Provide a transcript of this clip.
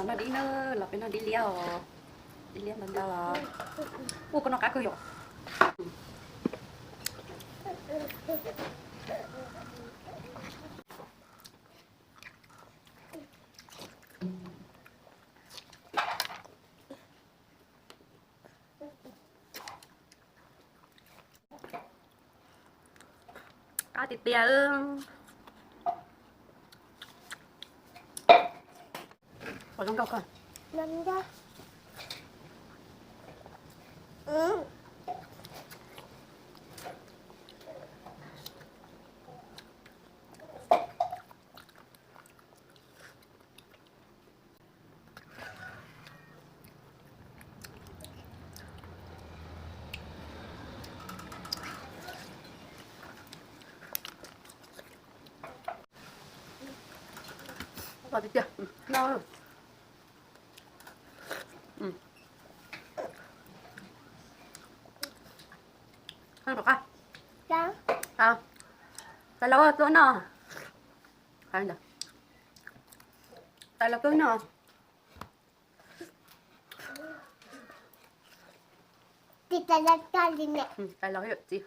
Los noj dib na, los peb noj dib liab os. Dib liab ntau ntau os. Ua koj noj qab kawg yom. Qab tiag tiag. Ua zoo nkauj kawg. Qab tiag tiag. No. Tais laus tuaj noj. Tais laus tuaj noj. Tais laus yawm txiv.